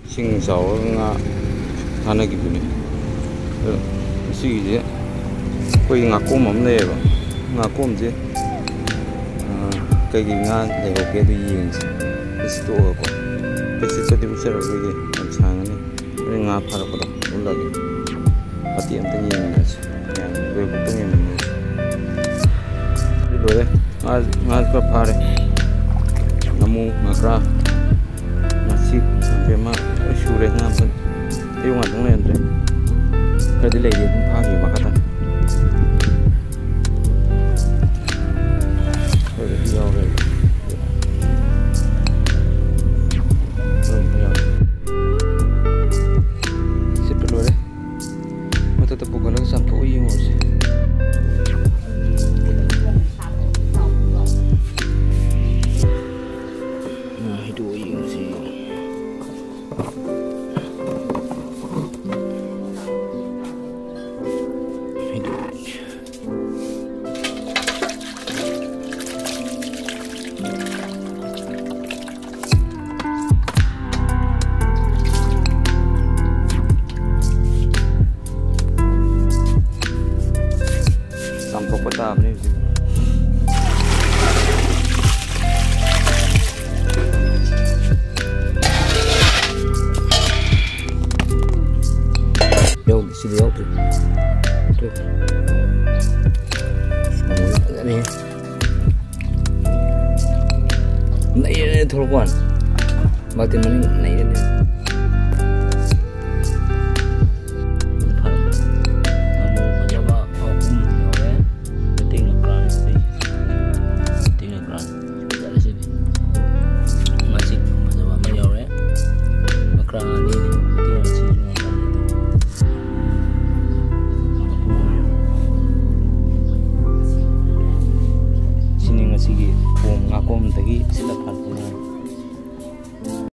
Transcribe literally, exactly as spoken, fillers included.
ꯏꯁꯤꯡ ꯆꯥꯎꯔꯒ ꯉꯥ ꯊꯥꯅꯈꯤꯕꯅꯤ꯫ ꯑꯗꯣ ꯉꯁꯤꯒꯤꯁꯦ ꯑꯩꯈꯣꯏ ꯉꯥꯀꯣꯝ ꯑꯃ ꯂꯩꯌꯦꯕ꯫ ꯉꯥꯀꯣꯝꯁꯦ, ꯑꯥ, ꯀꯩꯀꯩ ꯉꯥ ꯂꯩꯍꯧꯒꯦ ꯑꯗꯨ ꯌꯦꯡꯁꯦ꯫ ꯁꯤꯠꯇꯣꯛꯑꯒꯀꯣ꯫ ꯁꯤꯠꯄꯗꯤ ꯎꯠꯆꯔꯔꯣꯏꯒꯦ, ꯌꯥꯝ ꯁꯥꯡꯉꯅꯤ꯫ ꯑꯗꯩ ꯉꯥ ꯐꯥꯔꯛꯄꯗꯣ ꯎꯠꯂꯒꯦ꯫ ꯃꯇꯦꯛ ꯑꯝꯇꯪ ꯌꯦꯡꯃꯤꯟꯅꯁꯤ꯫ ꯌꯥꯝ ꯂꯣꯏꯕꯨꯛꯇꯪ ꯌꯦꯡꯃꯤꯟꯅꯁꯤ꯫ ꯁꯤ ꯂꯣꯏꯔꯦ꯫ ꯉꯥ, ꯉꯥꯁꯨ ꯈꯔ ꯐꯥꯔꯦ꯫ ꯉꯥꯃꯨ, ꯉꯥꯀ꯭ꯔꯥ, ꯉꯥꯆꯤꯛ, ꯏꯕꯦꯝꯃ, ꯂꯣꯏ ꯁꯨꯔꯦ꯫ ꯉꯥ ꯑꯝꯇꯪ, ꯑꯌꯨꯛ ꯉꯥꯛꯇꯪ ꯂꯩꯔꯝꯗ꯭ꯔꯦ꯫ ꯈꯔꯗꯤ ꯂꯩꯔꯤ, ꯑꯗꯨꯝ ꯐꯥꯈꯤꯕ ꯃꯈꯥ ꯇꯥꯅ꯫ ꯂꯣꯏꯔꯦ, ꯌꯥꯎꯔꯦ꯫ ꯑꯗꯨꯝ ꯌꯥꯎꯔꯦ꯫ ꯁꯤꯠꯄ ꯂꯣꯏꯔꯦ꯫ ꯃꯊꯛꯇ ꯄꯨꯈꯠꯂꯒ ꯆꯥꯝꯊꯣꯛꯑ ꯌꯦꯡꯉꯨꯔꯁꯦ꯫ ꯉꯥ ꯍꯩꯗꯣꯛꯑ ꯌꯦꯡꯉꯨꯁꯤ꯫ ꯍꯩꯗꯣꯛꯑ꯫ ꯆꯥꯝꯊꯣꯛꯄ ꯇꯥꯕꯅꯤ ꯍꯧꯖꯤꯛ꯫ ꯌꯥꯎꯗꯦ, ꯁꯤꯗꯤ ꯌꯥꯎꯗꯦ꯫ ꯇꯣꯛꯈ꯭ꯔꯦ꯫ ꯑꯁ, ꯉꯥꯃꯨꯁꯦ ꯐꯖꯔꯦꯍꯦ꯫ ꯅꯩꯔꯦꯅꯦ, ꯊꯣꯛꯂꯛꯄ ꯋꯥꯅꯤ꯫ ꯕꯥꯇꯤꯟ ꯃꯅꯤꯡ ꯅꯩꯔꯦꯅꯦ꯫ ꯐꯔꯦ꯫ ꯉꯥꯃꯨ ꯐꯖꯕ ꯑꯍꯨꯝ ꯌꯥꯎꯔꯦ꯫ ꯃꯩꯇꯩ ꯉꯥꯀ꯭ꯔꯥꯅꯤ ꯁꯤꯗꯤ꯫ ꯃꯩꯇꯩ ꯉꯥꯀ꯭ꯔꯥꯅꯤ꯫ ꯐꯖꯔꯦ ꯁꯤꯗꯤ꯫ ꯉꯥꯆꯤꯛ ꯐꯖꯕ ꯑꯃ ꯌꯥꯎꯔꯦ꯫ ꯉꯥꯀ꯭ꯔꯥ ꯑꯅꯤꯅꯤ꯫ ꯃꯩꯇꯩ ꯉꯥꯆꯤꯛ ꯉꯥꯀ꯭ꯔꯥ ꯑꯅꯤꯗꯤ꯫ ꯁꯤꯅꯤ ꯉꯁꯤꯒꯤ ꯈꯣꯡ ꯉꯥꯀꯣꯝꯗꯒꯤ ꯁꯤꯠꯂ ꯐꯥꯔꯛꯄ꯫